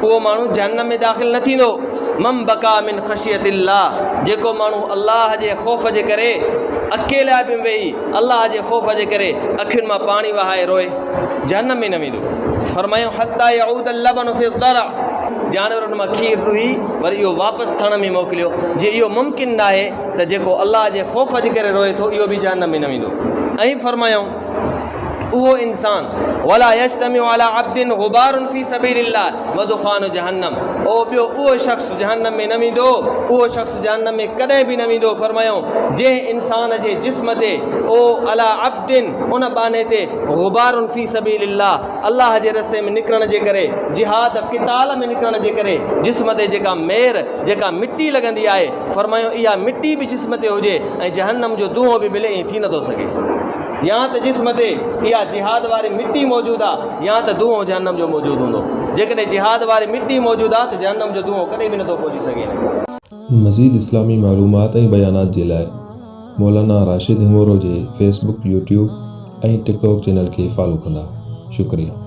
اهو ماڻهو جهنم ۾ داخل نه ٿيندو. من بڪا من خشية الله، جيڪو ماڻهو الله جي خوف جي ڪري اڪيلائپ ۾ ويهي الله جي خوف جي ڪري اکين مان پاڻي وهائي روئي، جهنم ۾ نه ويندو. فرمايائون، حتيٰ يعود اللبن في الضرع، جانورن مان کير ڏهي وري اهو واپس ٿڻ ۾ موڪليو، جي اهو ممڪن ناهي ته جيڪو الله جي خوف جي ڪري روئي ٿو اهو به جهنم ۾ نه ويندو. ۽ فرمايائون. اهو انسان ولا يجتمع علي عبد غبار في سبيل الله ودخان جهنم او ٻيو اهو شخص جهنم ۾ نه ويندو اهو شخص جهنم ۾ ڪڏهن به نه ويندو فرمايائون جنهن انسان جي جسم تي او علي عبد ان ٻانهي تي غبار في سبيل الله الله جي رستي ۾ نڪرڻ جي ڪري جهاد قتال ۾ نڪرڻ جي ڪري جسم تي جيڪا مير جيڪا مٽي لڳندي آهي فرمايائون اها مٽي به جسم تي هجي ۽ جهنم جو دونهون به ملي ائين ٿي نٿو سگهي. يا ته جسم تي اها جهاد واري مٽي موجود آ يا ته دونهون جهنم جو موجود هوندو. جيڪڏهن جهاد واري مٽي موجود آ ته جهنم جو دونهون ڪڏهن به نٿو پهچي سگهي هن کي. مزيد اسلامي معلومات ۽ بيانات جي لاء مولانا راشد هڱورو جي فيس بڪ، يوٽيوب ۽ ٽڪ ٽاڪ چينل کي فالو ڪندا. شڪريه.